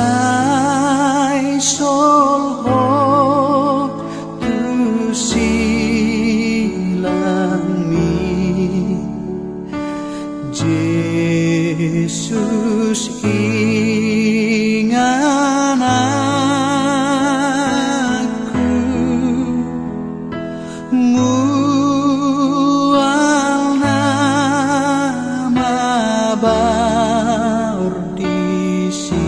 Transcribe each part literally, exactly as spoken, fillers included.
Ai solhot tu silangmi, Jesus ingananku, mual na mabaor disi.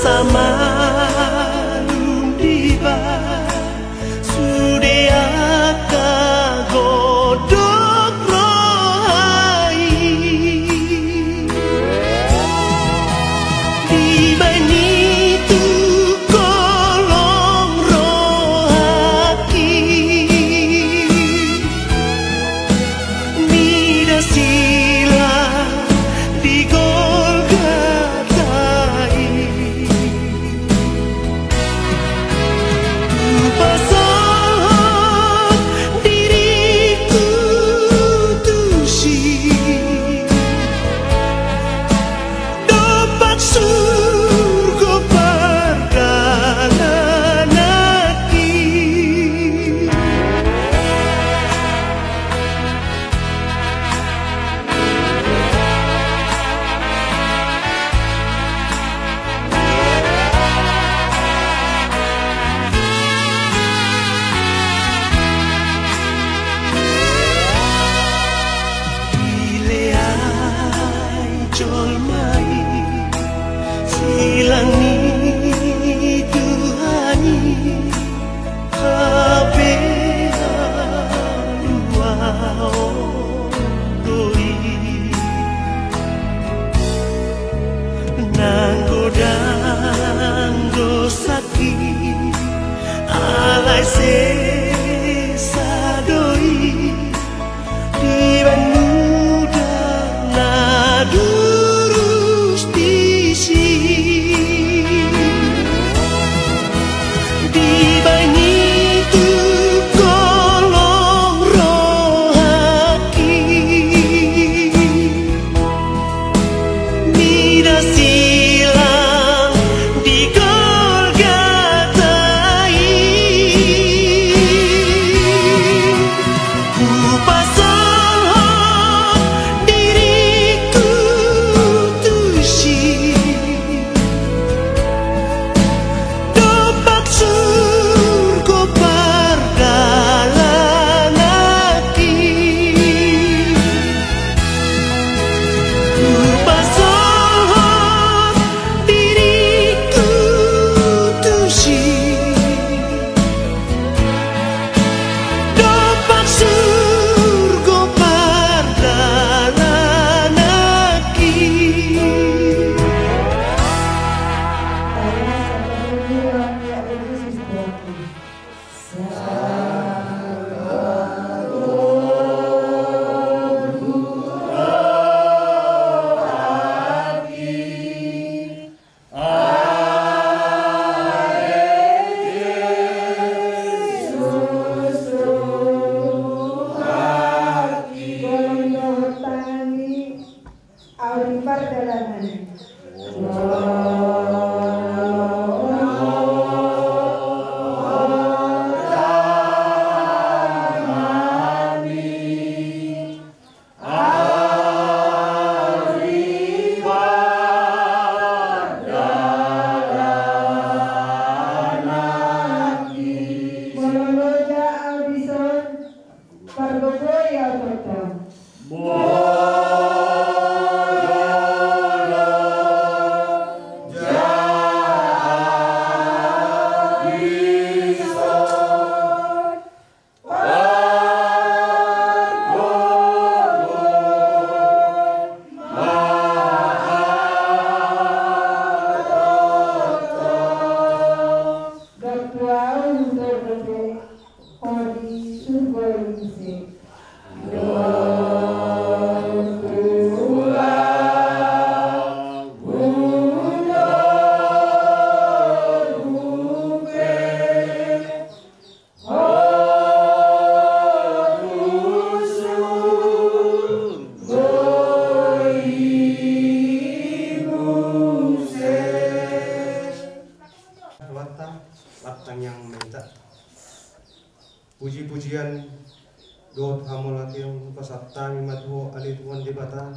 Samalum diba sude angka godok roha i. Dibaen i tu kolong rohangki. Mida silang di Golgota i. Hupasahat diringku tusi. Dompak surgo pardalananki. Dileai jolma i silang ni Tuhan i, hape haluaon do i. Nang godang do sangkit, alai sesa do i. Dibaen mudar na durus disi. Dibaen i tu kolong rohangki. Mida silang di Golgota i. Hupasahat diringku tusi. Dompak surgo pardalananki. Hupasahat diringku tusi. Dompak surgo pardalananki. Au di pardalanan. Molo loja au dison, pargogoi au tongtong. Gak tuau untuk gede. Odi surgo i muse. Lantang, lantang yang minta. Puji-pujian dohot hamauliateon hupasahat hami ma tu Ho ale Tuhan Debata,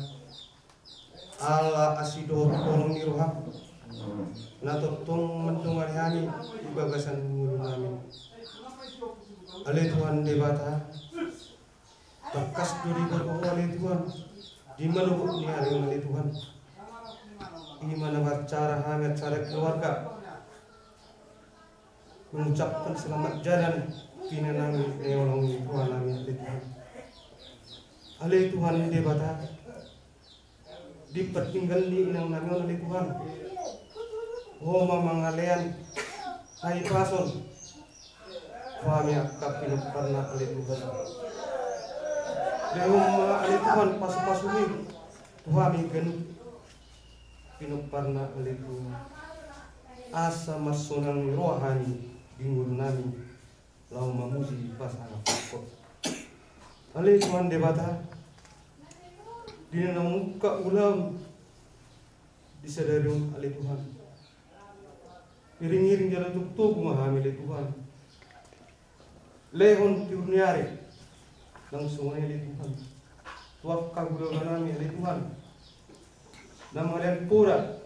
ala asi dohot holong ni roham na tongtong mandongani hami di bagasan ngolunami. Ale Tuhan Debata, tangkas do diboto Ho ale Tuhan di manopot ni ari on ale Tuhan. Ima na binacara hami acara keluarga mengucapkan selamat jalan tu ina nami na holong ni roha nami, ale Tuhan. Ale Tuhan Debata, di partingkian ni inang nami on, ale Tuhan, Ho ma mangalean hahipason tu hami angka pinomparna, ale Tuhan. Lehon ma, ale Tuhan, pasupasumi tu hami ganup pinomparna, ale Tuhan, asa marsonang ni roha hami di ngolu nami laho mamuji pasangap Ho, ale Tuhan Debata. Di na naung mungka ulaon di sadari on, ale Tuhan, iringiring jala togtogu ma hami, ale Tuhan. Lehon tiur ni ari nang songon i, ale Tuhan, tu angka hulahula nami, ale Tuhan, na mangalean pora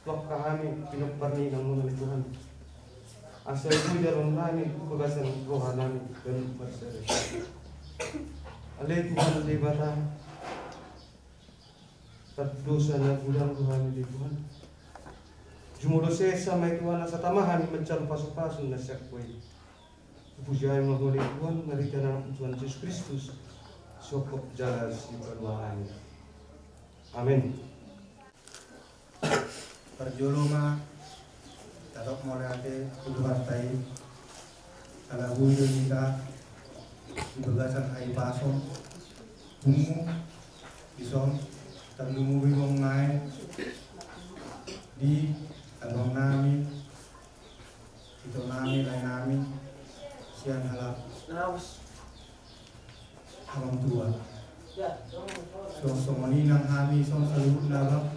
tu angka hami pinompar ni inang on, ale Tuhan, asa boi jaloon nami tu bagasan roha nami ganup marsada. Ale Tuhan Debata, pardosa na godang do hami, ale Tuhan. Jumolo sesa ma i, Tuhan, asa tama hami manjalo pasupasu na sian Ho i. Hupuji hami ma Ho, ale Tuhan, marhite Anakmu Tuhan Jesus Kristus, sihophop jala sipaluahon. Amen. Parjolo ma, tatap mauliate tu Tuhanta i, ala boi do hita di bagasan hahipason pungu dison, tarlumobi ma nuaeng di abang nami, ito nami, lae nami, sian halak amang tua. Songon i nang hami dison saluhutna, abang,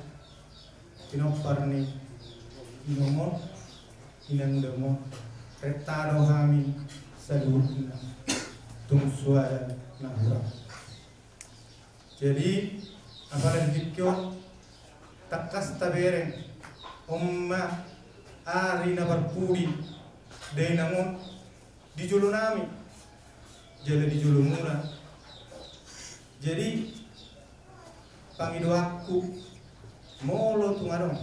pinompar ni inong on, inang damang, renta do hami saluhutna tung so ada na hurang. Jadi, apala di tingki on, tangkas tabereng, on ma ari na parpudi dainang on di jolo nami jala di jolomuna. Jadi, pangidoanku, molo tung adong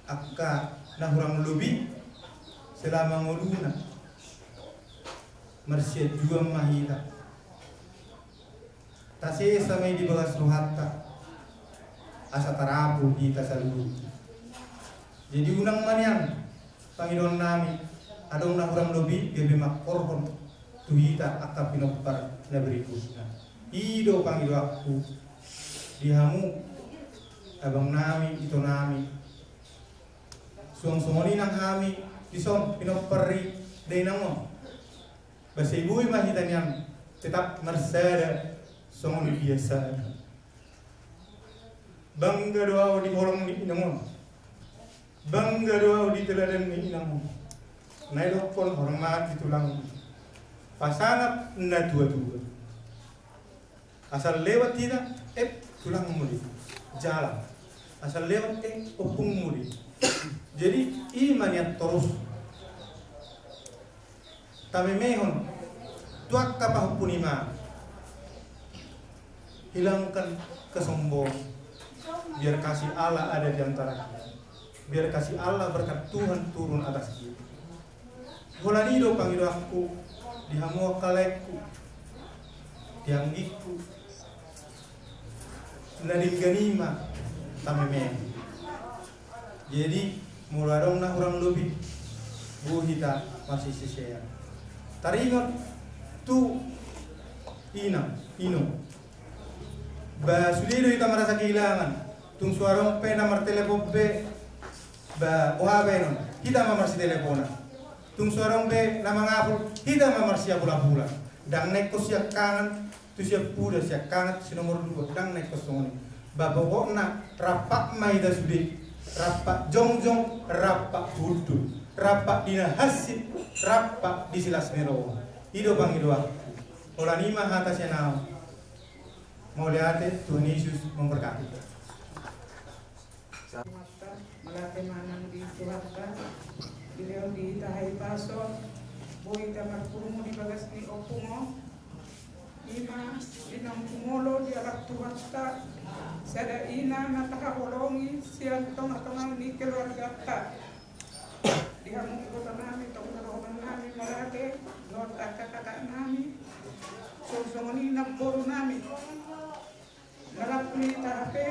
angka na hurang lobi selama ngoluna, marsianjuan ma hita. Tasesa ma i di bagas rohanta, asa tarapul hita saluhutna. Jadi, unang ma nian pangidoan nami, adong na hurang lobi gabe mangkorhon tu hita angka pinompar na berikutna. I do pangidoanku di hamu, abang nami, ito nami. Suang songon i nang hami dison pinompar ni dainang on. Asa boi ma hita nian tetap marsada songon biasa. Bangga do ahu di holong ni inang on. Bangga do ahu di teladan ni inang on. Na didokkon hormat di tulang, pasangap na tuatua. Asal lewat hita, eh, tulangmu do i, jala. Asal lewat, eh, ompungmu do i. Jadi, i ma nian torus tamemehon tu angka pahompu ni imana. Hilangkan kesombongan. Biar kasih Allah ada di antara kita. Biar kasih Allah, berkat Tuhan turun atas kita. Holan i do pangidoanku di hamu angka laengku, di anggingku, na denggan i ma tamemehon. Jadi, molo adong na hurang lobi, boi hita marsisesean. Taringot tu inang, inong. Ba sude do hita marasa kehilangan. Tung so adong pe na martelepon be, ba boha baenon, hita ma marsiteleponan. Tung so adong be na mangapul, hita ma marsiapulapulan. Ndang na ingkon siangkangan tu siampudan, siangkangan tu si nomor dua, ndang na ingkon songon i. Ba pokokna rampak ma hita sude, rampak jongjong, rampak hundul, rampak di na hansit, rampak di silas ni roha. I do pangidoanku. Holan i ma hata sian ahu. Mauliate, Tuhan Yesus memberkati. Mauliate ma nang di Tuhanta, dilehon di hita hahipason, boi hita marpungu di bagas ni ompung on. I ma, di naung tumolo dialap Tuhanta, Sada ina na tahaholongi sian tongatonga ni keluarganta. Di hamu ibotonami, tong na rohanami, mauliate, dohot angka kakaknami, songon i namborunami. Na rap tu hita hape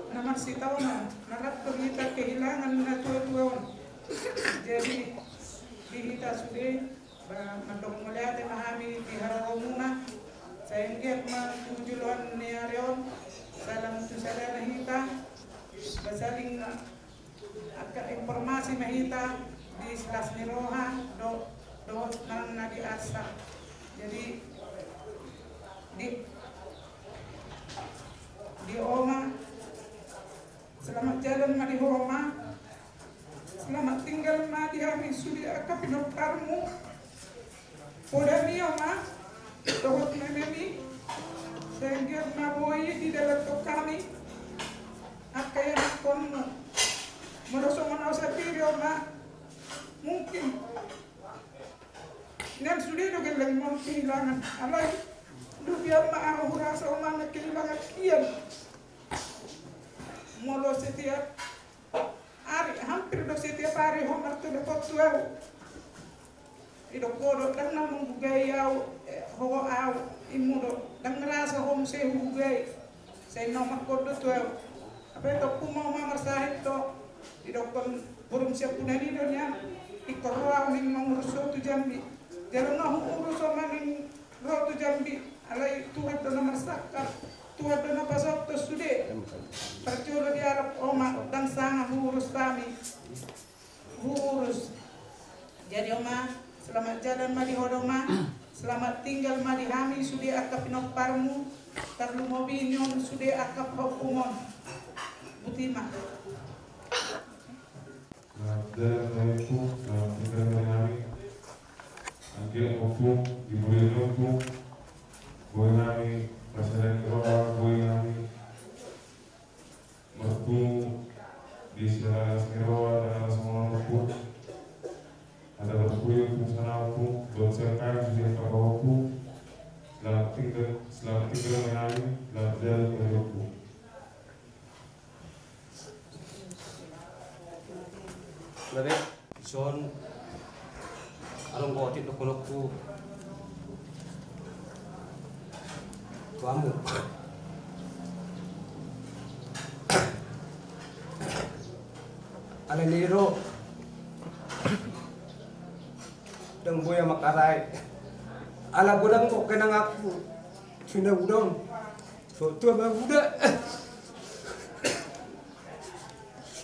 na marsitaonon, na rap tu hita kehilangan na tuatua on. Jadi di hita sude, ba, mandok mauliate ma hami di haroromuna. Sai anggiat ma tu joloan ni ari on, salam tu sadana hita. Ba saling angka informasi ma hita di silas ni roha do, dohot manang na di arsak. Jadi di, di oma, selamat jalan ma di ho oma. Selamat tinggal ma di hami sude angka pinomparmu. Poda ni oma dohot meme ni, sai anggiat ma boi didalankon hami angka ianakkonmu. Molo songon au sandiri oma, mungkin nian sude do gelleng ma kehilangan. Alai lubian ma au hurasa oma na kehilangan hian. Molo setiap ari, hampir do setiap ari ho martelepon tu au. Didok ho do, ndang na manggugai au, eh, ho au, imu do, ndang rasa ho muse hugugai. Sai na omak ho do tu au. Hape tongku ma oma marsahit do, didokkon burung siampunan i do nian. Ingkon ro au naeng mangurus ho tu Jambi. Jala na huurus oma naeng ro tu Jambi, alai Tuhan do na marsangkap, Tuhan do na pasahathon sude. Parjolo dialap oma, ndang sanga huurus hami. Huurus. Jadi oma, selamat jalan ma di ho da oma. Selamat tinggal ma di hami sude angka pinomparmu. Tarlumobi nion sude angka pahompum on. Botima. Selamat jalan ma di ho, selamat tinggal ma di hami. Anggiat ompung di muli ni ompung, boi hami marsadari ni roha, boi hami martumu di silas ni roha, ndang na songon ompung. Hata marpudi ompung sana ompung, dohot sian hami sude angka pahompum. Selamat tinggal, selamat tinggal ma di hami, selamat jalan ma di ompung. Babe, dison adong gotit dohononku tu hamu. Alani i do ndang boi au mangkatai. Ala godang do kenanganku tu na godang. Sotu ama muda.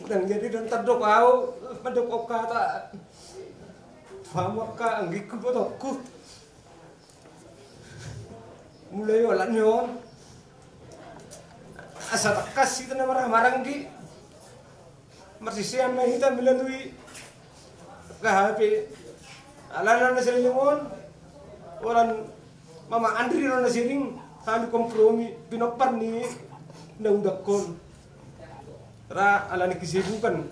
Ndang jadi, ndang tardok au mandok hata tu hamu angka anggingku, ibotongku. Mulai olat ni on asa tangkas hita na marhahamaranggi. Marsisean ma hita melalui H P. Alana na saleleng on, holan Mama Andri do na sering hami kompromi pinompar ni na udangkon. Ra alani kesibukan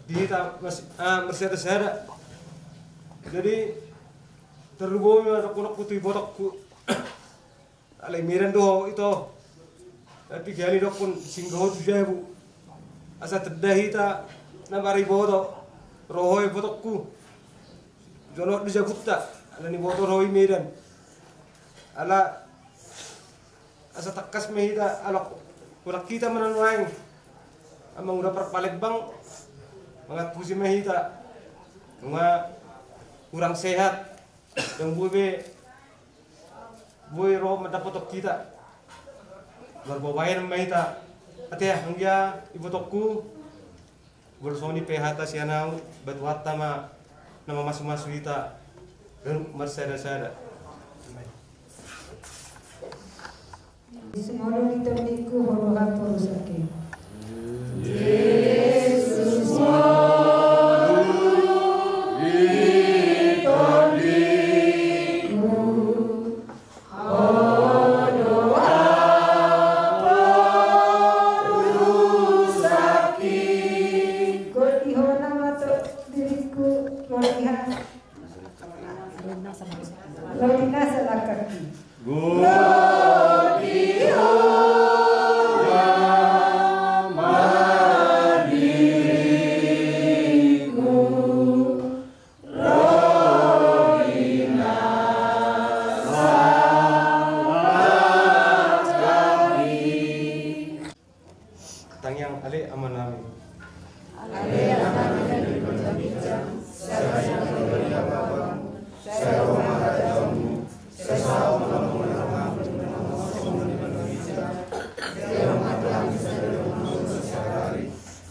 di hita mas-, ah, marsadasada. Jadi tarlumobi ma dohononku tu ibotongku. Alai Medan do ho ito. Tapi gale dohon singgah ho tu jabu. Asa tanda hita na mariboto. Ro ho ibotongku. Jolo di jabunta. Alani boto ro i Medan. Ala asa tangkas ma hita, ala holan hita ma na nuaeng. Amang uda par Palembang mangantusi ma hita. Nunga kurang sehat. Ndang boi be boi ro mandapothon hita. Marbabaen ma hita. Ate anggia ibotongku. Molo songon i pe hata sian au, ba Tuhanta ma na mamasumasu hita ganup marsadasada. Sumolu di tondingku, ho do haporusakku. Jesus, sumolu di tondingku, ho do haporusakku. Goti ho nama tu diringku, goti ho. Goti ho nama tu diringku. Goti ho. Tangiang ale Amanami. Ale Amanami na di banua ginjang, sai ro ma harajaonmu, sai saut ma lomo ni rohamu, songon na di banua ginjang. Sehari on ma hami sadari on,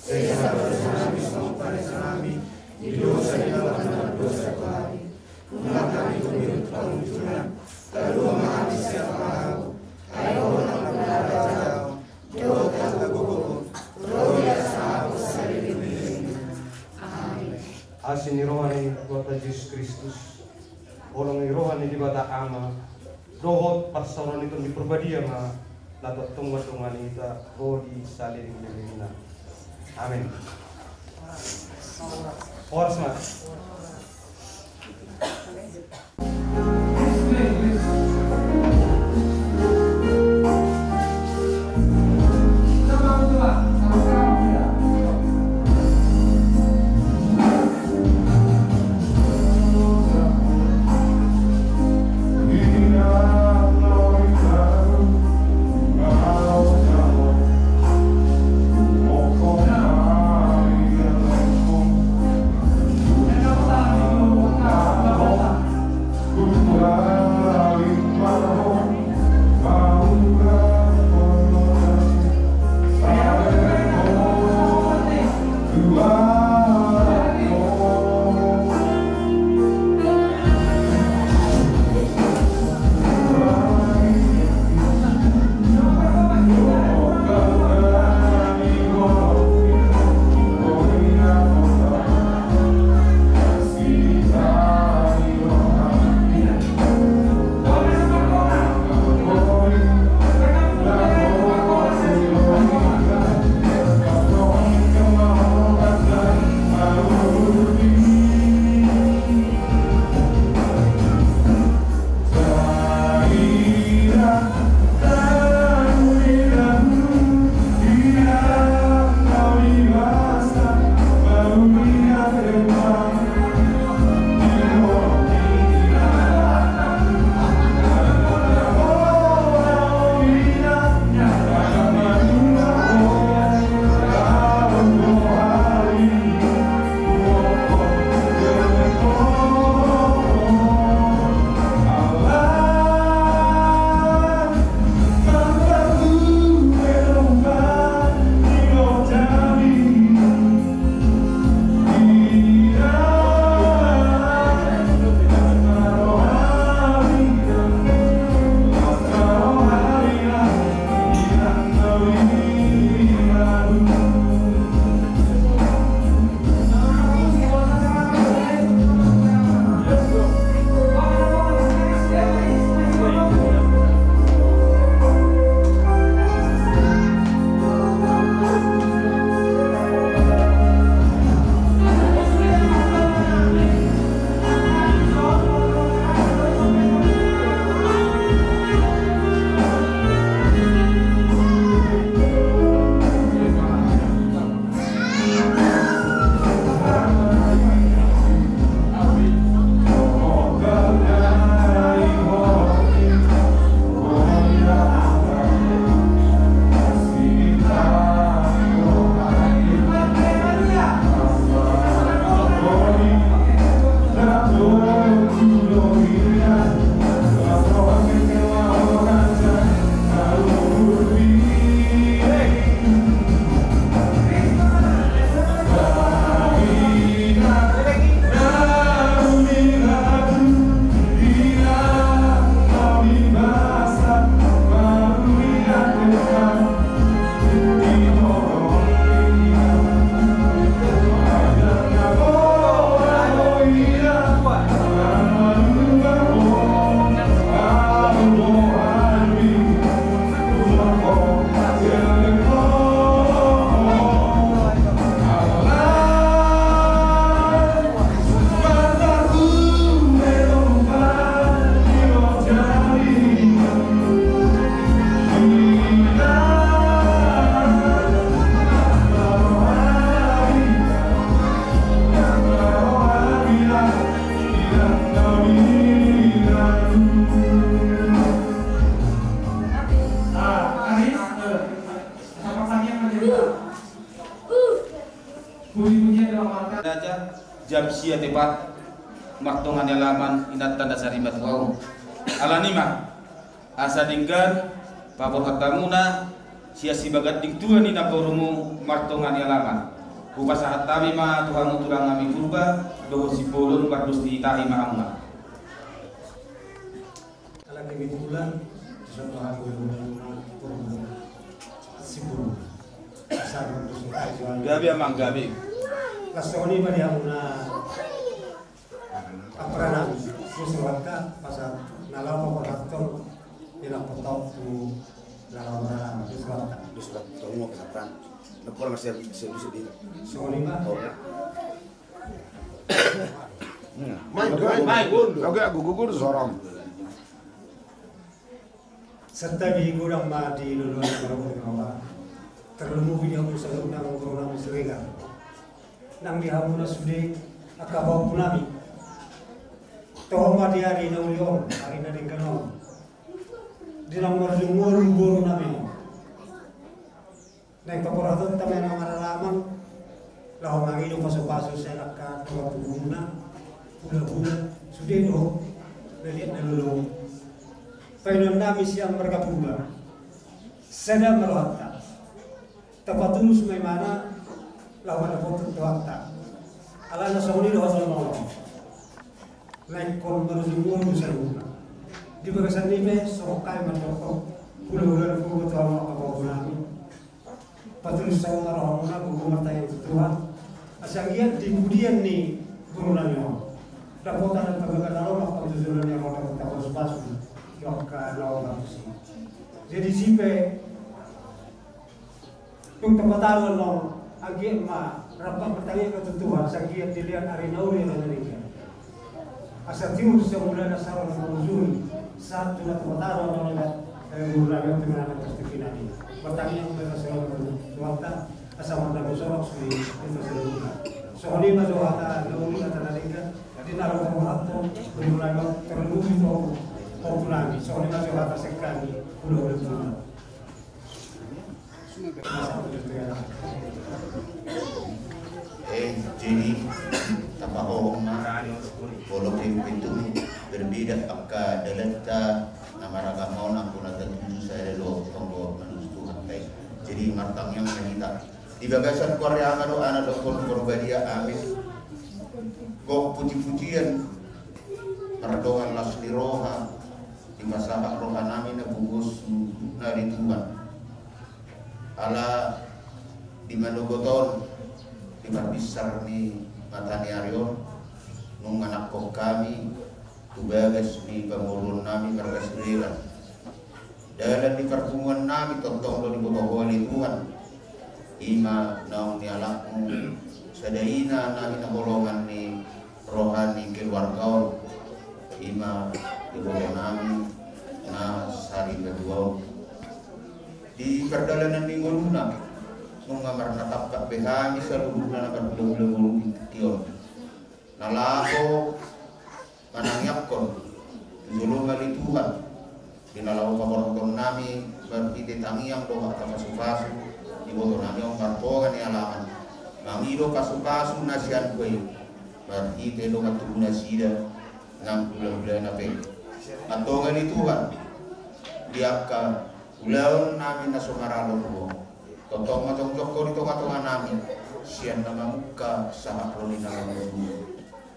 sai hapatusanami songon panesanami di dosa ni angka na mardosa tu hami. Unang hami tumiluk tu pangunjunan, palua ma hami sian pangago, ai Ho do na harajaon, dohot hagogoon, ro di atas hami saleleng ni lelengna. Amen. Asi ni roha ni Tuhanta Jesus Kristus, holong ni roha ni Debata Ama, dohot parsaoran ni Tondi Parbadia ma na tongtong mandongani hita ro di saleleng ni lelengna. Amen. Horas ma. Raja, jam sia tepat martonga ni alaman inanta na sarimatua on. Alani i ma, asa denggan paborhat hamuna sian sibaganding tua ni namborumu martonga ni alaman. Hupasahat hami ma tu hamu tulang nami Purba dohot Simbolon, mardos ni tahi ma hamuna. Ala kebetulan, di sana aku yang mengenal Purba Simbolon. Asal untuk suka jual. Gabe, amang, gabe. Langsung ni bari hamuna. Apranami, di Surakarta, pasal na laho paborhathon, di na potop tu na laho maralaman, di Surakarta. Di Surakarta, tunggu ke depan. Na pola masih, masih bisa di. Songon i ma. Oh. Mai, mai, mai, mai. Oke, aku gugur sorong. Santabi godang ma di loloan na marhaha. Tarlumobi di hamu saluhutna amang boru nami Siregar. Nang di hamuna sude angka pahompu nami. Toho ma di ari na uli on, ari na denggan on. Di na marjou ngolu boru nami. Naeng paborhathonta ma na maralaman, laho mangido pasupasu sian angka tulang pahompu na, hulahula, sude do, na liat na lolo. Pangidoan nami sian marga Purba. Sada ma rohanta. Tapatulus ma imana, laho mandapothon Tuhanta. Alana songon i do hata na molo. Naeng marjou ngolu saluhutna. Di bagasan i pe, songon hami mandok, hulahula na Purba tu hamu angka pahompu nami. Patulus hamu ma rohamuna, gogo martangiang tu Tuhan. Asa anggiat di pudian ni boru nami on, dapotan na pagagan na ro ma angka tu joloan ni ari on, dapotan pasupasu. Di angka na on. Jadi sipe, tung tapataru annon, anggiat ma rap martangiang tu Tuhan, asa anggiat dilehon ari na uli, ari na denggan. Asa tiur sian mulana sahat tu na mangujungi, sahat tu na tapataru annon, eh, boru nami on, tu na, na pasti pinani. Martangiang ma hita saluhutna tu Tuhanta, asa mardalan sorak sude hita saluhutna. Songon i ma jo hata na uli, hata na denggan, di na laho paborhathon boru nami on, tarlumobi tu pahompu nami. Songon i ma jo hata sian hami, hulahula Purba. Eh, jadi, tapahohom ma, walaupun pintu berbeda angka dalanta na maragama on, anggo na tatuju sada do tonggo manuju Tuhan, baik. Jadi, martangiang ma hita. Di bagasan goar ni Ama dohot Anak dohot Tondi Porbadia, amin. Gok puji-pujian, mardongan las ni roha, dipasahat roha nami na pogos suhutna di Tuhan. Ala di manogot on, di parbinsar ni mata ni ari on, nunga nangkok hami tu bagas ni pamoruon nami marga Siregar. Dalan ni parpunguan nami tongtong do diboto Ho ale Tuhan. I ma naung nialapmu, sada ina na hinaholongan ni roha ni keluarga on, i ma iboto nami na sarimatua on. Di pardalanan ni ngoluna, nunga marnatampak be hami saluhutna na marhulahula ngolu di tingki on. Na laho manangiangkon tu jolom ale Tuhan, di na laho paborhathon nami marhite tangiang dohot hata pasupasu, iboto nami on martonga ni alaman, mangido pasupasu na sian Ho i, marhite dongan tubu nasida nang hulahulana pe. Antong ale Tuhan, di angka ulaon nami na so maralo tu Ho, tongtong ma jongjong Ho di tongatonga nami, sian na mamungka sahat ro di na mamungka.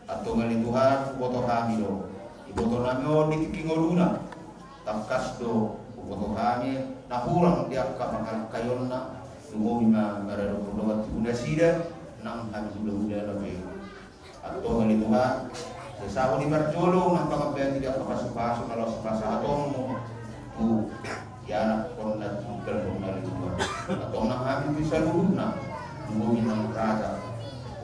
Antong ale Tuhan, huboto hami do iboto nami on di tingki ngoluna. Tangkas do huboto hami na hurang di angka pangalangkaionna, lumobi ma maradophon dongan tubu nasida nang hami hulahulana pe. Antong ale Tuhan, sai sahat di parjolo nang pangambati di angka pasupasu na laos pasahatonmu tu ianakkon na tunggal on ale Tuhan. Antong nang hami pe saluhutna, lumobi nang raja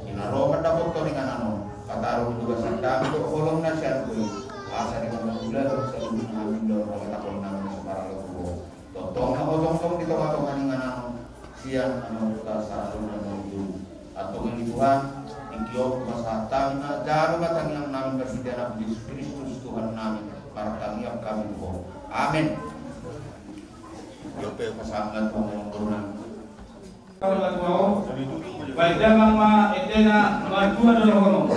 i na ro mandapothon inganan on, pataru di bagasan hami dohot holong na sian Ho i, asa di na mangula saluhutna hami dohot pangataponami na so maralo tu Ho. Tongtong ma Ho jongjong di tongatonga ni inganan on, sian na mamungka sahat tu na mangujungi. Antong ale Tuhan, tingki on hupasahat hami ma jalo ma tangiang nami marhite Anakmu Jesus Kristus Tuhan nami, martangiang hami tu Ho. Amen. Io pe hupasahat ma tu hamu amang boru nami. Baen damang ma endena, martua do dohonon.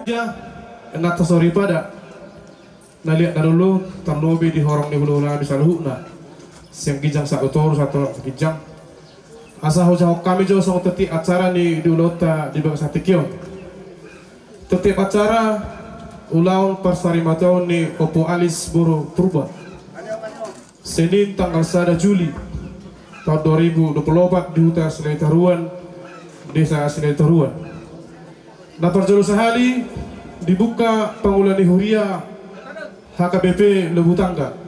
Ia, na tasoripada. Na liat na lolo, tarlobi di horong ni hulahula nami saluhutna. Sian ginjang sahat tu toru, sahat tu ginjang. Asa hujahahon hami jo songon tiap acara ni di ulaonta di bagasan tingki on. Tiap acara ulaon parsarimateon ni Ompu Alis boru Purba. Senin tanggal sada Juli taon dua ribu dua puluh opat di huta Silahi Toruan, desa Silahi Toruan. Na parjolo sahali dibuka pangula ni huria H K B P Lobutangga.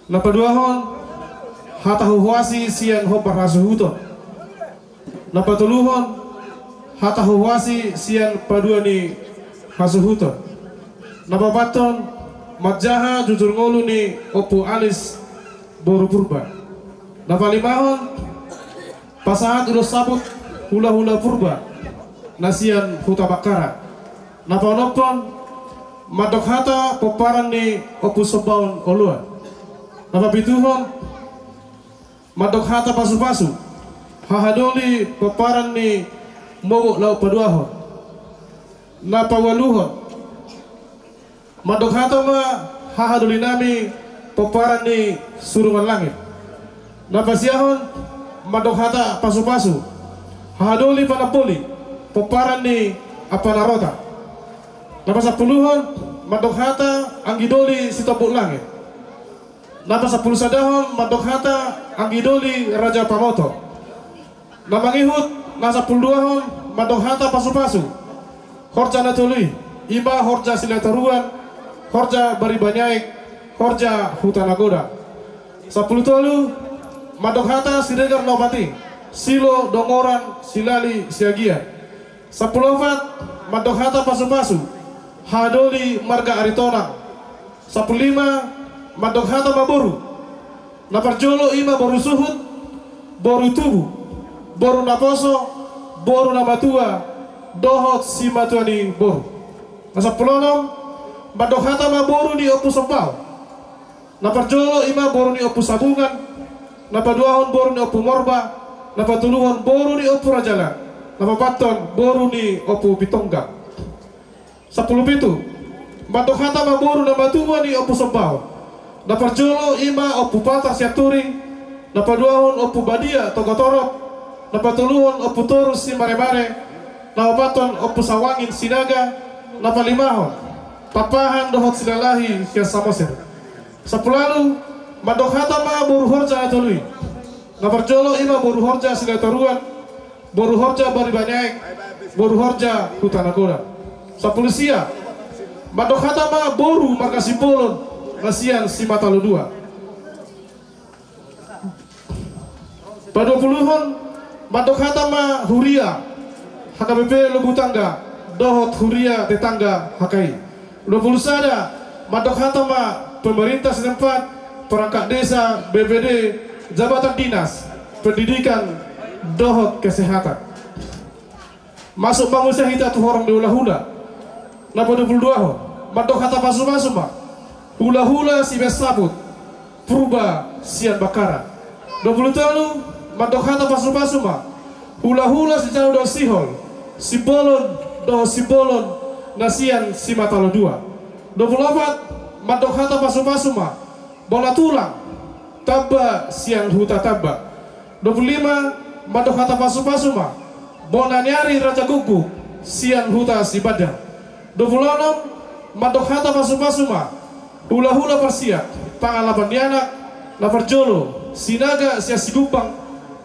Na paduahon, hata huhuasi sian hombar hasuhuton. Na patoluhon, hata huhuasi sian padua ni hasuhuton. Na paopathon, manjaha jujur ngolu ni Ompu Alis boru Purba. Na palimahon, pasahat ulos saput hulahula Purba na sian Huta Bakkara. Na paonomhon, mandok hata pomparan ni Ompu Sombaon Oloan. Na papituhon, mandok hata pasupasu hahadoli pomparan ni Mogot Laut Paduahon. Na paualuhon, mandok hata ma hahadoli nami pomparan ni Surungan Langit. Na pasiahon, mandok hata pasupasu hahadoli panamboli pomparan ni Ampara Rota. Na pasampuluhon, mandok hata anggidoli Sitombuk Langit. Na pasampulu sadahon, mandok hata anggidoli Raja Pamoto. Na mangihut, na sampulu duahon, mandok hata pasupasu horja na tolu i, ima horja Silahi Toruan, horja Bariban ni Aek, horja Huta Nagodang. Sampulu tolu, mandok hata Siregar na opat i, Silo, Dongoran, Silali, Siagian. Sampulu opat, mandok hata pasupasu hahadoli marga Aritonang. Sampulu lima, mandok hata ma boru. Na parjolo ima boru suhut, boru tubu, boru naposo, boru namatua, dohot simatua ni boru. Na sampulu onom, mandok hata ma boru ni Ompu Sombaon. Na parjolo ima boru ni Ompu Sabungan, na paduahon boru ni Ompu Morba, na patoluhon boru ni Ompu Rajalan, na paopathon boru ni Ompu Pitonggang. Sampulu pitu, mandok hata ma boru namatua ni Ompu Sombaon. Na parjolo ima Ompu Patar Sianturi, na paduahon Ompu Badia Togatorop, na patoluhon Ompu Torus Simaremare, na paopathon Ompu Sawangin Sinaga, na palimahon Pakpahan dohot Silalahi sian Samosir. Sampulu ualu, mandok hata ma boru horja na tolu i. Na parjolo ima boru horja Silahi Toruan, boru horja Bariban ni Aek, boru horja Huta Nagodang. Sampulu sia, mandok hata ma boru marga Simbolon na sian Simatalo Dua. Paduapuluhon, mandok hata ma huria H K B P Lobutangga dohot huria tetangga H K I. Duapulu sada, mandok hata ma pemerintah setempat, perangkat desa, B P D, jabatan dinas, pendidikan, dohot kesehatan. Masuk ma muse hita tu horong ni hulahula. Na paduapuluduahon, mandok hata pasupasu ma hulahula Sibean Saput, Purba sian Bakkara. Duapulutolu, mandok hata pasupasu ma hulahula Sijalo dohot Sihol, Simbolon dohot Simbolon na sian Simatalo dua. Duapuluopat, mandok hata pasupasu ma bona tulang Tamba sian Huta Tamba. Duapululima, mandok hata pasupasu ma bona ni ari Raja Guguk sian Huta Sibandar. Duapuluonom, mandok hata pasupasu ma hulahula Parsiak, pangalapan ni anak, na parjolo Sinaga sian Sigumbang,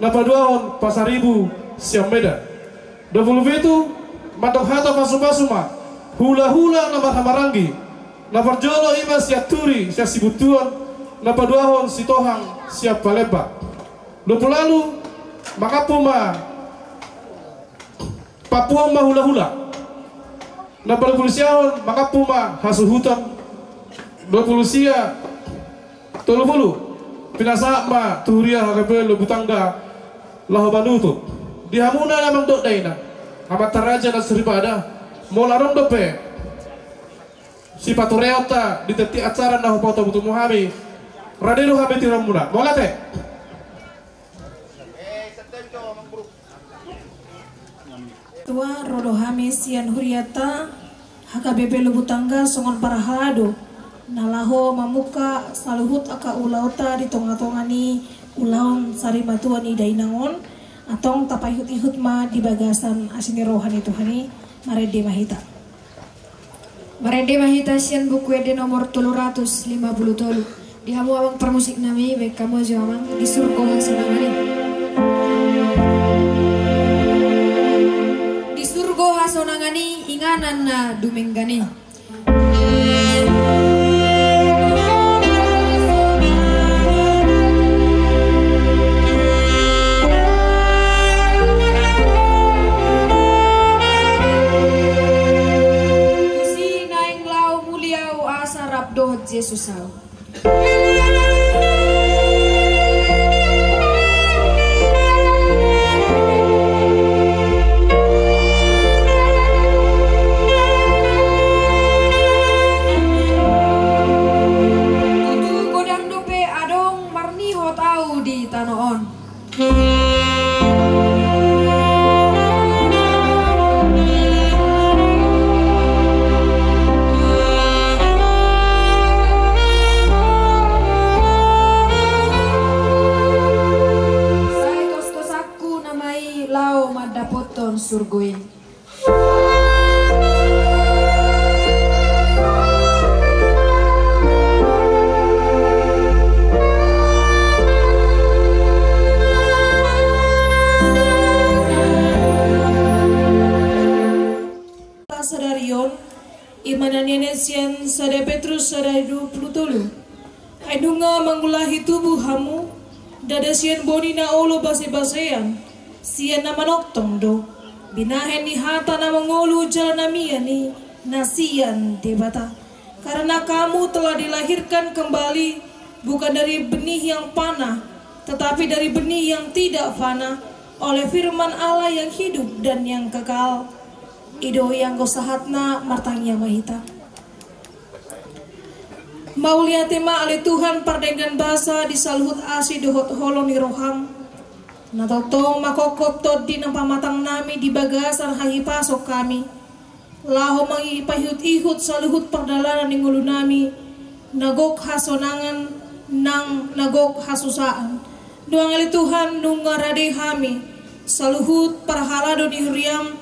na paduahon Pasaribu sian Medan. Duapulupitu, mandok hata pasupasu ma hulahula na marhahamaranggi, na parjolo ima Sianturi sian Sibuntuon, na paduahon Sitohang sian Palembang. Duapuluualu, mangampu ma, pampuhon ma hulahula. Na paduapulusiahon, mangampu ma hasuhuton. Duapulusia, tolupulu, pinasahat ma tu huria H K B P Lombu Tangga laho manutup. Di hamuna na mandok dainang, amanta raja na soripada, molo adong dope sipatureonta di tiap-tiap acara na hupaoto-oto tu hami, rade do hami tiramuna. Mauliate. Tua, ro do hami sian hurianta H K B P Lombu Tangga songon parhalado na laho mamungka saluhut angka ulaonta di tonga-tonga ni ulaon sarimatua ni dainang on. Antong tapaihut-ihut ma di bagasan asi ni roha ni Tuhan i. Marende ma hita. Marende ma hita sian Buku Ende nomor tolu ratus lima puluh tolu. Di hamu amang parmusik nami, baen hamu jo amang, Di Surgo Hasonangan i. Di surgo hasonangan i, inganan na dumenggan i. Tusi naeng laho muli au asa rap dohot Jesus au. Tutu godang dope adong marnihot au di tano on. Sai tos-tosangku nama i laho mandapothon surgo i. Sadari on, i ma na nian sian sada Petrus sada dua puluh tolu. Ai nunga mangulahi tubu hamu, ndada sian boni na olo base-basean, sian na manongtong do. Binahen ni hata na mangolu jala na mian i na sian Debata. Karena kamu telah dilahirkan kembali, bukan dari benih yang fana, tetapi dari benih yang tidak fana, oleh firman Allah yang hidup dan yang kekal. I do i anggo sahatna. Martangiang ma hita. Mauliate ma ale Tuhan pardenggan basa di saluhut asi dohot holong ni roham, na tongtong manghophop tondi nang pamatang nami di bagasan hahipason hami, laho mangipaihut-ihut saluhut pardalanan ni ngolu nami, na gok hasonangan nang na gok hasusaan. Nuaeng ale Tuhan nunga rade hami, saluhut parhalado ni huriam,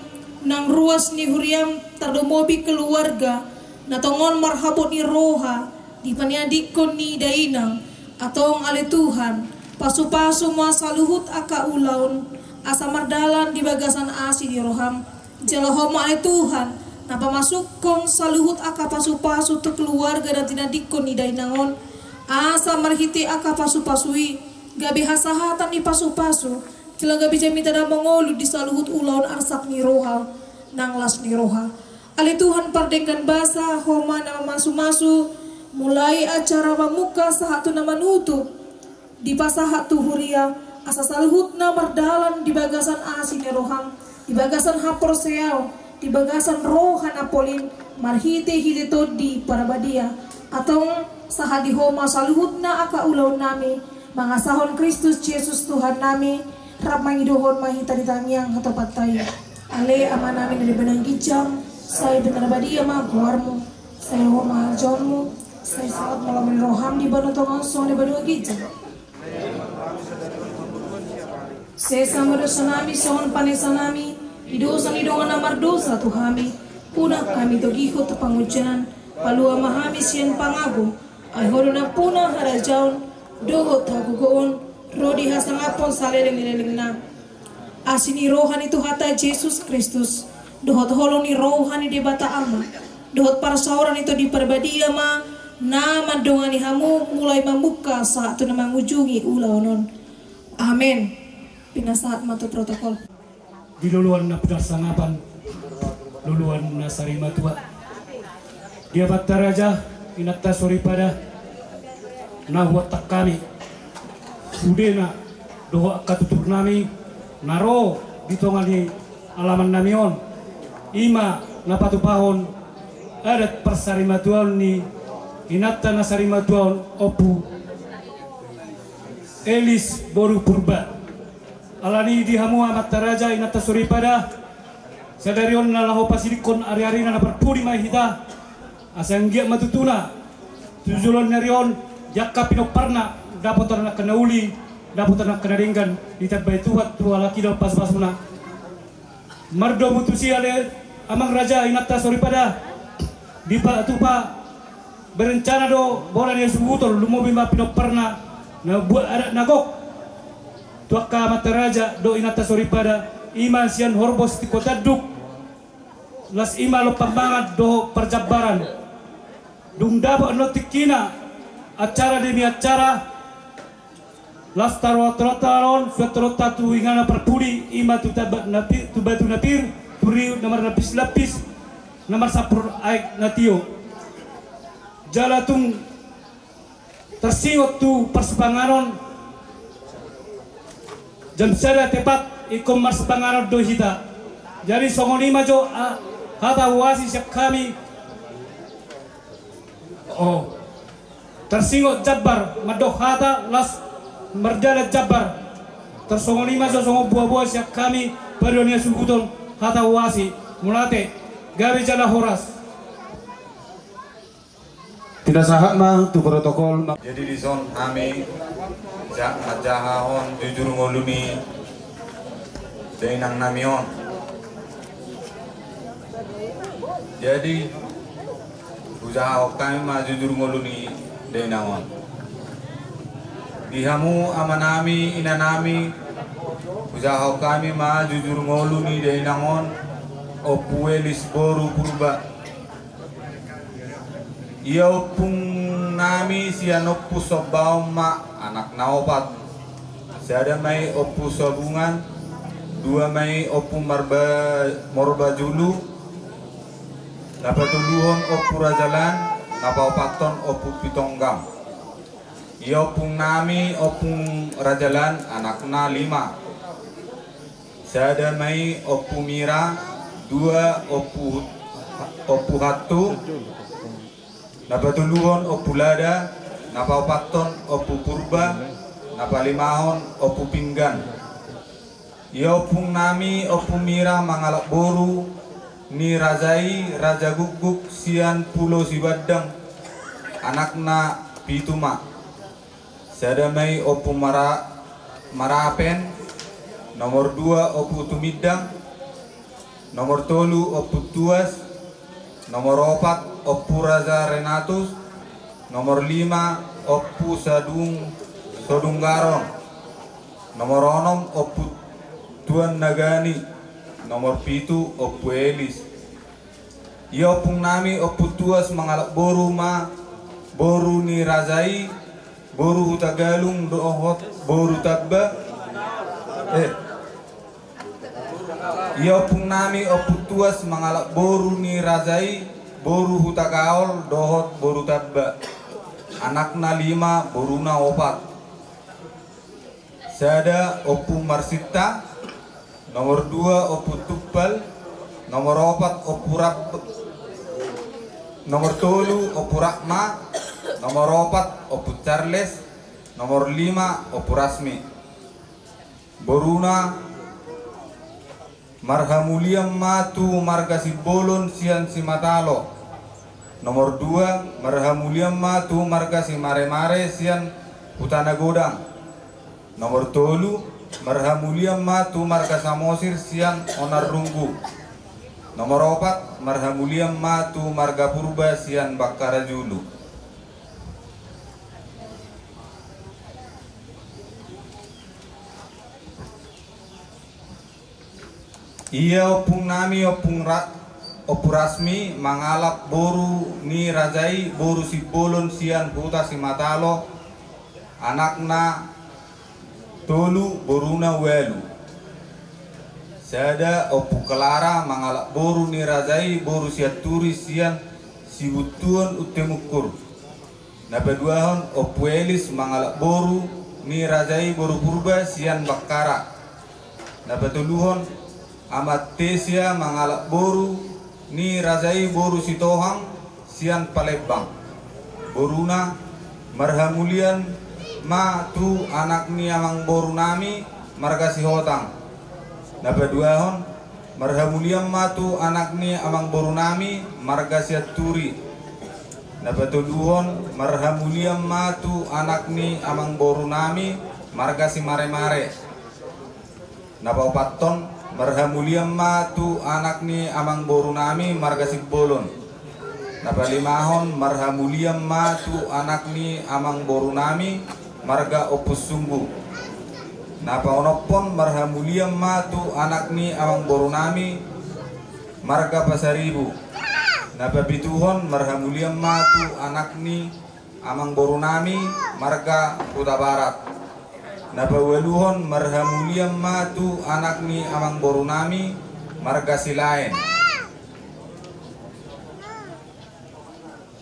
nang ruas ni huriam tarlumobi keluarga na tongon marhabot ni roha, dipaniadingkon ni dainang, antong ale Tuhan, pasu-pasu ma saluhut angka ulaon, asa mardalan di bagasan asi ni roham. Jalo Ho ma ale Tuhan, na pamasukhon saluhut angka pasu-pasu tu keluarga na tiniadingkon ni dainang on, asa marhite angka pasu-pasu i, gabe hasahatan ni pasu-pasu, jala gabe jamita na mangolu di saluhut ulaon arsak ni roha, nang las ni roha. Ale Tuhan pardenggan basa, Ho ma na mamasu-masu, Mulai acara mamungka sahat tu na manutup, dipasahat tu huria, asa saluhutna mardalan di bagasan asi ni roham, di bagasan haporseaon, di bagasan roha na polin, marhite-hite Tondi Parbadia. Antong sahat di Ho ma saluhutna angka ulaonnami, mangasahon Kristus Jesus Tuhannami, rap mangidohon ma hita di tangiang hatopanta i. Ale Amanami na di banua ginjang, sai pinarbadia ma goarmu, sai ro ma harajaonmu, sai saut ma lomo ni roham di banua tonga on songon na di banua ginjang. Sesa ma dosanami songon panesanami di dosa ni dongan na mardosa tu hami. Unang hami togihon tu pangunjunan, palua ma hami sian pangago. Ai Ho do nampuna harajaon dohot hagogoon ro di hasangaphon saleleng ni lelengna. Asi ni roha ni Tuhanta Jesus Kristus, dohot holong ni roha ni Debata Ama, dohot parsaoran ni Tondi Parbadia ma na mandongani hamu mulai mamungka sahat tu na mangujungi ulaon on. Amen. Pinasahat ma tu protokol. Di loloan na pinarsangapan, loloan na sarimatua, di amanta raja, inanta soripada, na huantusi hami, sudena dohot angka tuturnami na ro di tonga ni alamannami on, i ma na patupahon adat parsarimatuaon ni inanta na sarimatua on, Ompu Elis boru Purba. Alani i di hamu amanta raja, inanta soripada, sadari on na laho pasidingkon ari-arina na parpudi ma i hita, asa anggiat ma tutuna tu joloan ni ari on di angka pinomparna dapotan angka na uli, dapotan angka na denggan, ditambai Tuhan tu halak i dohot pasupasuna. Mardomu tusi ale amang raja, inanta soripada, dipatupa berencana do bona ni hasuhuton, lumobi ma pinomparna na buat adat na gok tu angka amanta raja dohot inanta soripada, i ma sian horbos tingko tanduk, laos i ma lompan mangan dohot parjambaran. Dung dapot annon tingkina, acara demi acara, laos taruhon-taruhon on suan tolonta tu inganan parpudi, i ma tu tamba na pi-, tu batu na pir, tu riut na marlapis-lapis, na marsampur aek na tio. Jala tung tarsingot tu parsipanganon, jam sada tepat ingkon marsipanganon do hita. Jadi songon i ma jo, a, hata huasi sian hami. O, tarsingot jambar mandok hata, laos marjalan jambar. Tarsongon i ma jo songon boa-boa sian hami, paduan ni hasuhuton, hata huasi. Mauliate, gabe jala horas. Pinasahat ma tu protokol ma. Jadi dison hami ja-, manjahahon jujur ngolu ni dainangnami on. Jadi hujahahon hami ma jujur ngolu ni dainang on. Di hamu amanami, inanami, hujahahon hami ma jujur ngolu ni dainang on, Ompu Elis boru Purba. Ia ompungnami sian Ompu Sombaon ma, anakna opat. Sada ma i Ompu Sabungan, dua ma i Ompu Marba-, Morbajulu, na patoluhon Ompu Rajalan, na paopathon Ompu Pitonggang. Ia ompungnami Ompu Rajalan, anakna lima. Sada ma i Ompu Mira, dua Ompu, Ompu Hattu, na patoluhon Ompu Lada, na paopathon Ompu Purba, na palimahon Ompu Pinggan. Ia ompungnami Ompu Mira mangalap boru ni raja i, Raja Gukguk sian Pulo Sibandang, anakna pitu ma. Sada ma i Ompu Mara-, Marapen, nomor dua Ompu Tumindang, nomor tolu Ompu Tuas, nomor opat Ompu Raja Renatus, nomor lima Ompu Sadung-, Sodunggaron, nomor onom Ompu Tuan Nagani, nomor pitu Ompu Elis. Ia ompungnami Ompu Tuas mangalap boru ma, boru ni raja i, boru Hutagalung dohot boru Tamba. Eh. Ia ompungnami Ompu Tuas mangalap boru ni raja i, boru Hutagaol dohot boru Tamba. Anakna lima, boruna opat. Sada Ompu Marsinta, nomor dua Ompu Tumpal, nomor opat Ompu Rap-, nomor tolu Ompu Ratma, nomor opat Ompu Charles, nomor lima Ompu Rasmi. Boruna, marhamulian ma tu marga Simbolon sian Simatalo. Nomor dua, marhamulian ma tu marga Simaremare sian Hutanagodang. Nomor tolu, marhamulian ma tu marga Samosir sian Onarrunggu. Nomor opat, marhamulian ma tu marga Purba sian Bakkara Julu. Ia ompungnami Ompu Ra-, Ompu Rasmi mangalap boru ni raja i, boru Simbolon sian huta Simatalo, anakna tolu, boruna ualu. Sada Ompu Klara mangalap boru ni raja i, boru Sianturi sian Sibuntuon Untemungkur. Na paduahon Ompu Elis mangalap boru ni raja i, boru Purba sian Bakkara. Na patoluhon Ama Tesia mangalap boru ni raja i, boru Sitohang sian Palembang. Boruna, marhamulian ma tu anak ni amangborunami marga Sihotang. Na paduahon, marhamulian ma tu anak ni amangborunami marga Sianturi. Na patoluhon, marhamulian ma tu anak ni amangborunami marga Simaremare. Na paopathon, marhamulian ma tu anak ni amangborunami marga Simbolon. Na palimahon, marhamulian ma tu anak ni amangborunami marga Ompusunggu. Na paonomhon, marhamulian ma tu anak ni amangborunami marga Pasaribu. Na papituhon, marhamulian ma tu anak ni amangborunami marga Hutabarat. Na paualuhon, marhamulian ma tu anak ni amangborunami marga Silaen.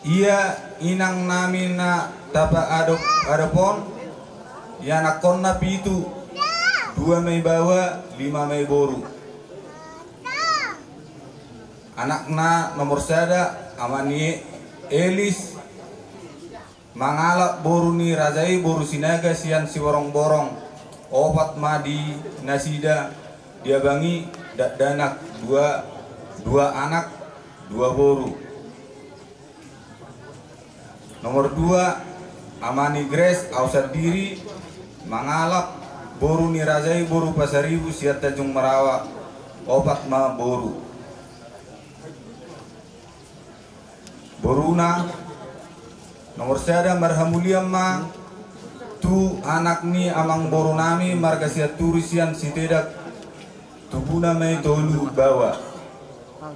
Ia inangnami na tapaadop-adop on, ianakhonna pitu, dua ma i baoa, lima ma i boru. Anakna nomor sada, Ama ni Elis, mangalap boru ni raja i, boru Sinaga sian Siborongborong. Opat ma di nasida di abang i, dakdanak, dua, dua anak, dua boru. Nomor dua, Ama ni Grace, au sandiri, mangalap boru ni raja i, boru Pasaribu sian Tanjung Marawa. Opat ma boru. Boruna, nomor sada, marhamulian ma tu anak ni amangborunami marga Sianturi sian Sitedak, tubuna ma i tolu baoa.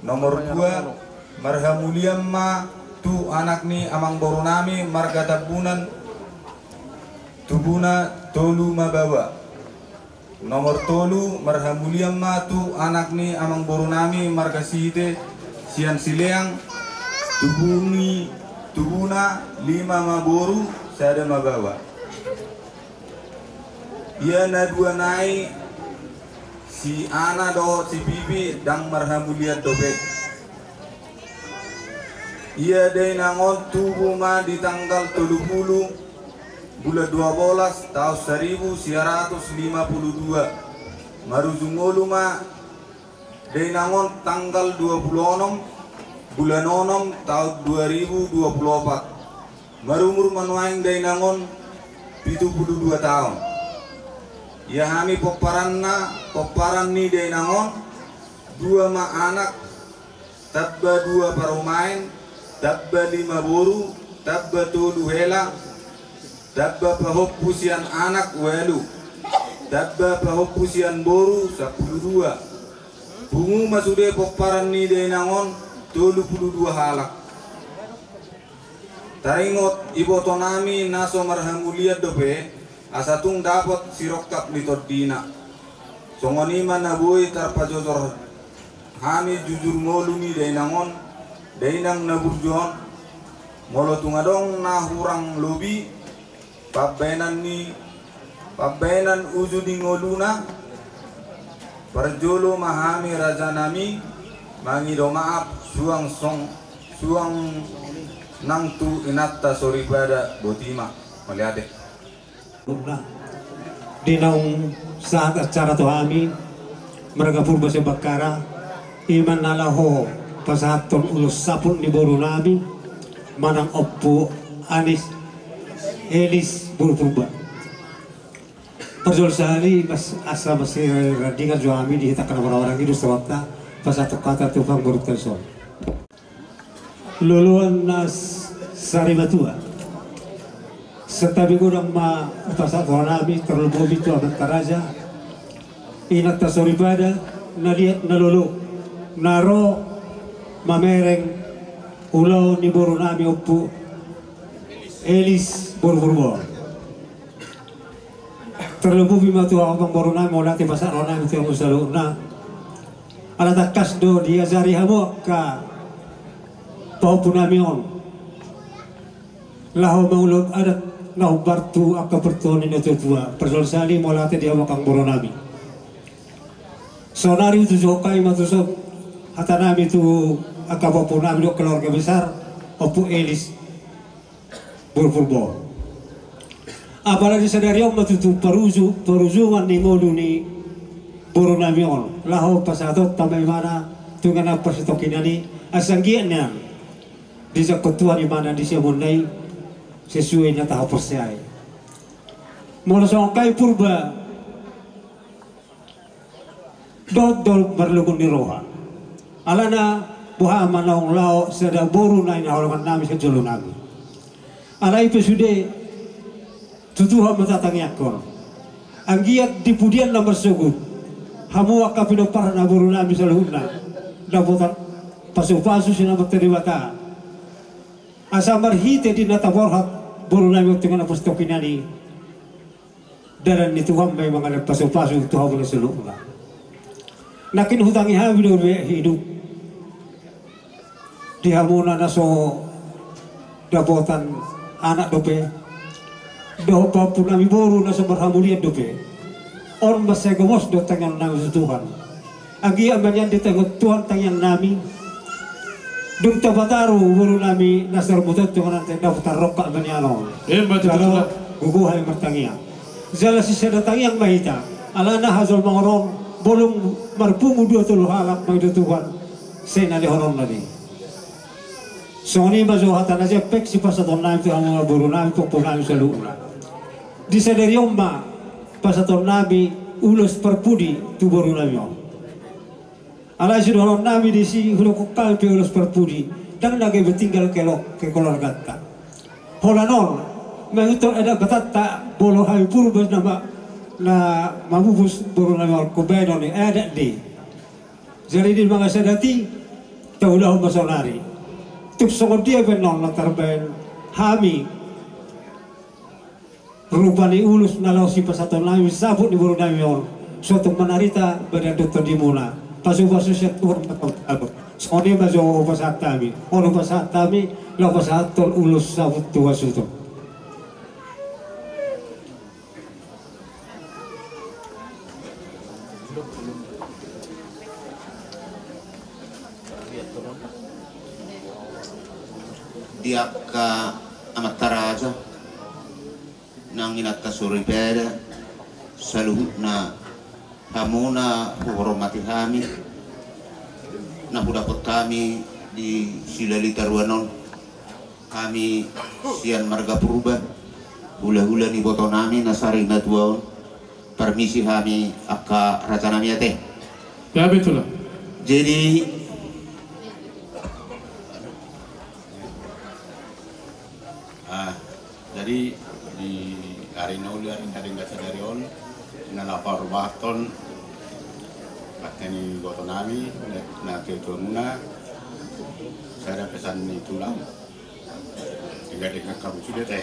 Nomor dua, marhamulian ma tu anak ni amangborunami marga Tambunan, tubuna tolu ma baoa. Nomor tolu, marhamulian ma tu anak ni amangborunami marga Sihite sian Sileang, tubuni, tubuna lima ma boru, sada ma baoa. Ia na dua nai, si Ana dohot si Pipi, ndang marhamulian dope. Ia dainang on tubu ma di tanggal tolu pulu bulan dua bolas taon saribu sia ratus lima pulu dua. Marujung ngolu ma dainang on tanggal dua pulu onom bulan onom taon dua ribu dua pulu opat. Marumur ma nuaeng dainang on pitu pulu dua taon. Ia hami pomparanna, pomparan ni dainang on, dua ma anak, tamba dua parumaen, tamba lima boru, tamba tolu hela, tamba pahompu sian anak ualu, tamba pahompu sian boru sampulu dua. Pungu ma sude pomparan ni dainang on tolu pulu dua halak. Taringot ibotonami na so marhamulian dope, asa tung dapot sirongkap ni tondina. Songon i ma na boi tarpajojor hami jujur ngolu ni dainang on, dainang na burju on, Molo tung adong na hurang lobi, pambaenan ni, pambaenan uju ni ngoluna, parjolo ma hami rajanami mangido maaf suang song, suang nang tu inanta soripada. Boti ma. Mauliate. Di naung sahat acara tu hami, marga Purba Sibakkara, ima na laho pasahathon ulos saput ni borunami, manang Ompu Anis Elis boru Purba. Parjolo sahali, mas, asa masirandingan jo hami di hita angka na marhahamaranggi, dos rohanta pasahathon hata tu panggurutan son. Loloan na sarimatua. Santabi godang ma pasahat rohanami, tarlumobi tu amanta raja, inanta soripada, na liat na lolo, na ro mamereng ulaon ni borunami Ompu Elis boru Purba. Tarlumobi ma tu hamu amang borunami, mauliate pasahat rohanami tu hamu saluhutna. Ala tangkas do diajari hamu angka pahompunami on laho mangulahon adat na hombar tu angka partuaon ni natuatua. Parjolo sahali mauliate di hamu angka borunami. Saonari utusan hami ma tuson hatanami tu angka pahompunami dohot keluarga besar Ompu Elis boru Purba. Apala di sadari on ma tutu paruju, parujungan ni ngolu ni borunami on laho pasahatonta ma imana tu inganan parsitongkinan i, asa anggiat nian dijangkon Tuhan imana di siamunna i sesuai na tahaporseai. Molo songon hami Purba, dohot do marlungun ni roha. Alana boha ma naung laho sada boru na hinaholongannami sian jolonami. Alai pe sude, tu Tuhan ma tatangiangkon. Anggiat di pudian na marsogot, hamu angka pinomparna borunami saluhutna, dapotan pasupasu sian Amanta Debata. Asa marhite di na taborhat borunami on tu inganan parsitongkinan i, dalan ni Tuhan ma i mangalehon pasupasu tu hamuna saluhutna. Nangkin hutangi hami do be hidup di hamuna na so dapotan anak dope, dohot pahompunami boru na so marhamulian dope. On mansai gomos do tangiangnami tu Tuhan. Anggiat ma nian ditaringkon Tuhan tangiangnami. Dung tapataru borunami na saurmata on tu inganan, dapot tarrongkap ma nian on. Emma tutu. Jala gogo hami martangiang. Jala sisada tangiang ma hita. Alana hajolmaon on, molo marpungu dua tolu halak mangido Tuhan, sai na lehononna do i. Songon i ma jo hata na jempek sipasahatonnami tu hamu borunami, pahompunami saluhutna. Di sadari on ma pasahatonnami ulos parpudi tu borunami on. Alai sidohononnami disi, hudokhon hami pe ulos parpudi, ndang na gabe tinggal ke keluarganta. Holan on, mangihuthon adat Batanta, molo hami Purba na ma-, na mamupus borunami on, umbahen on i adat do i. Jadi di mangasa adat i, taulahon ma saonari. Tung songon dia pe annon na tarbahen hami rupa ni ulos na laho sipasahatonnami saput ni borunami on, suang tung manarita badan dohot tondimuna. Pasupasu sian Tuhan ma taon. Songon i ma jo hupasahat hami. On hupasahat hami, laho pasahathon ulos saput tu hasuhuton. Di angka amanta raja nang inanta soripada, saluhutna hamu na huhormati hami, na hudapot hami di Silali Taruan on, hami sian marga Purba, hulahula ni ibotonami na sarimatua on, parmisi hami angka rajanami ate. Ya, betul. Jadi, ah, jadi di ari na uli, ari na denggan sadari on, na laho parubahathon, bahen ni ibotonami, na tuatua muna, sada pesan ni tulang. Denggan-denggan hamu sude ate.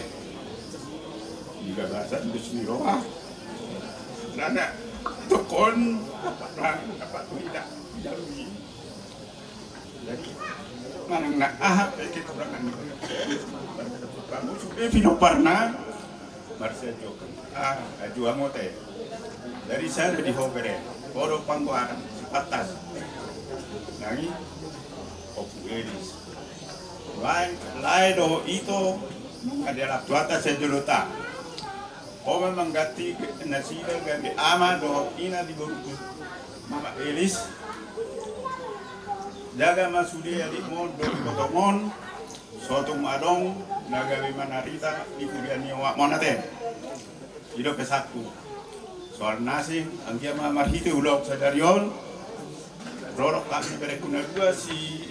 Di bagasan dos ni roha. Rana tokon dapat rang dapat lidah. Jadi Manang na aha pe kekurangan. Pamusu pe pinomparna. Marsiajuang. Ah, ajuang ote. Dari sada di ho bere. Ho do panggoaran. Pantas. Nang i. Ompu Elis. Lae, lae do ito. Nunga dialap tu atas sajo do ta. Ho ma mangganti nasida gabe ama dohot ina di boruku. Mama Elis. Jaga ma sude adikmon dohot ibotomon. Sotung adong na gabe manarita di pudian ni omakmon ate. I do pesanku. Soal na asing, anggiat ma marhite ulaon sadari on. Ro do hami bereku na dua si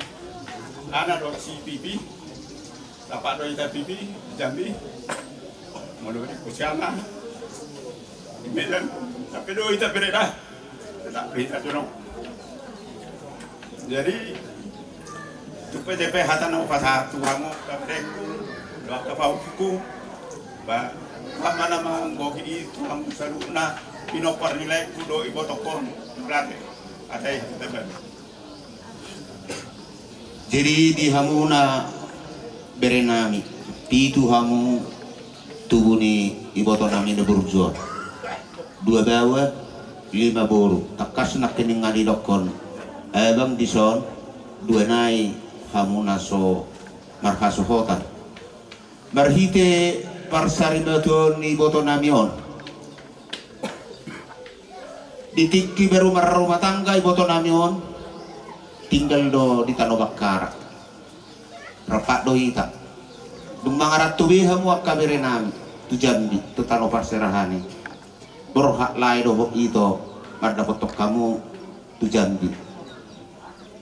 Ana dohot si Pipi. Lapak do hita Pipi, Jambi. Molo di Kusiana. Di Medan. Tapi do hita bere da. Tetap do hita tu no. Jadi, tupe tepe hata na hupasahat tu hamu, kabereku, dohot kapahuku, ba, ba mana manggohi i tu hamu saluhutna, pinompar ni laeku dohot ibotongkon, berarti, ate, teman. Jadi, di hamuna berenami, pitu hamu tubu ni ibotonami na burju on. Dua baoa, lima boru. Tangkas nangkiningan didokkon abang dison, dua nai hamuna so marhasohotan. Marhite parsaripeon ni ibotonami on. Di tingki baru marrumah tangga ibotonami on, tinggal do di Tano Bakkara. Rap do hita. Dung mangaranto be hamu angka berenami tu Jambi, tu tano parserahan i. Borhat lae dohot ito, mardapothon hamu tu Jambi.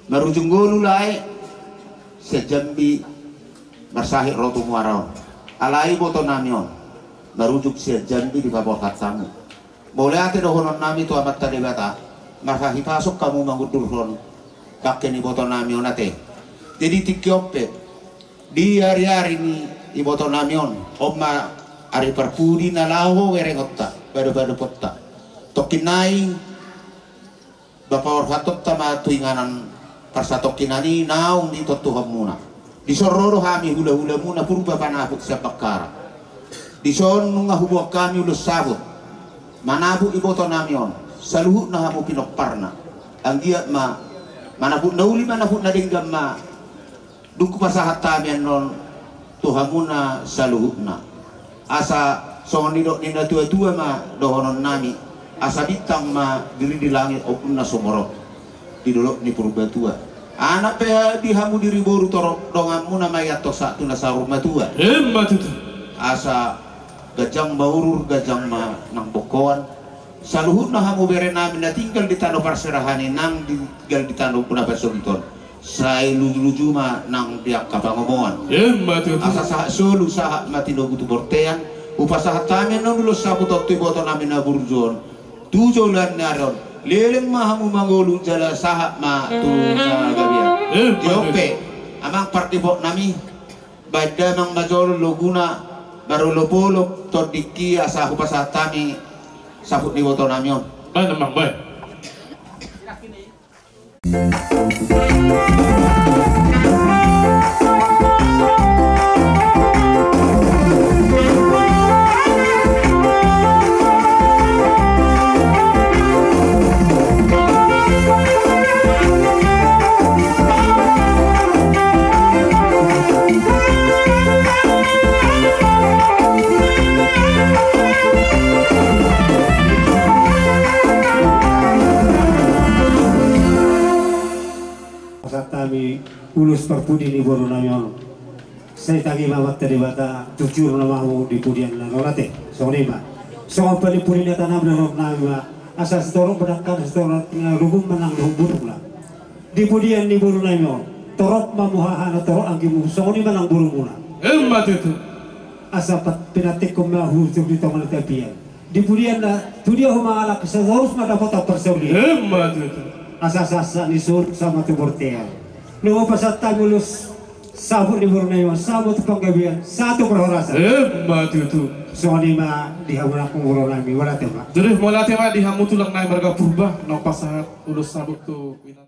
Marujung ngolu lae, sian Jambi marsahit ro tu muara on. Alai ibotonami on, marujung sian Jambi dipaborhat hamu. Mauliate dohononnami tu Amanta Debata, marhahipason hamu mangundurhon bangke ni ibotonami on ate. Jadi tingki on pe, di ariari ni ibotonami on, on ma ari parpudi na laho berengonta, pado-padohonta. Tongkin nai, ba paborhatonta ma tu inganan parsatongkinan i naung ditontuhonmuna. Dison ro do hami hula-hulamuna Purba panaput sian Bakkara. Dison nunga huboan hami ulos saput manaput ibotonami on, saluhutna hamu pinomparna. Anggiat ma manaput na uli, manaput na denggan ma dung hupasahat hami annon tu hamuna saluhutna. Asa songon nidok ni natua-tua ma dohononnami, asa bintang ma diri di langit, ombun na sumorop di dolok ni Purbatua. Anak pe di hamu diri boru torop, donganmuna ma i antong sahat tu na saur matua. Emma tutu. Asa ganjang ma urur, ganjang ma nang bongkoan. Saluhutna hamu berenami na tinggal di tano parserahan i, nang tinggal di tano na pasogit on, sai luju-luju ma nang di angka pangomoan. Emma tutu. Asa sahat solu, sahat ma tinogu tu bontean. Hupasahat hami annon ulos saput on tu ibotonami na burju on, tu joloan ni ari on. Leleng ma hamu mangolu jala sahat ma tu na gabean. Emma tutu. Di on pe, amang pardipotnami, baen damang ma jolo loguna, marolop-olop tondingki asa hupasahat hami saput ni ibotonami on. Baen amang, baen. Pasahat hami ulos parpudi ni borunami on. Sai tagi ma Amanta Debata tu tiur na mamung di pudian na ro on ate. Songon i ma. Songon pudi-pudi ni tanam na ro nami ma. Asa sitorop ma dangkana, sitorop na rubung ma nang dohot burungna. Di pudian ni borunami on, torop ma hamu hahana, torop anggimu, songon i ma nang borumuna. Emma tutu. Asa pat-, pinantikhon ma hujur di tonga ni tapian. Di pudian na, tu dia ho mangalangka, sai torus ma dapotan parsaulian. Emma tutu. Asa sahat-sahat ni solu sahat ma tu bontean. Nunga hupasahat hami ulos saput ni borunami on, sahat ma tu panggabean, sahat tu parhorasan. Emma tutu. Songon i ma di hamu nangkin borunami, mauliate ma. Jadi mauliate ma di hamu tulang nami marga Purba, na hupasahat ulos saput tu ina.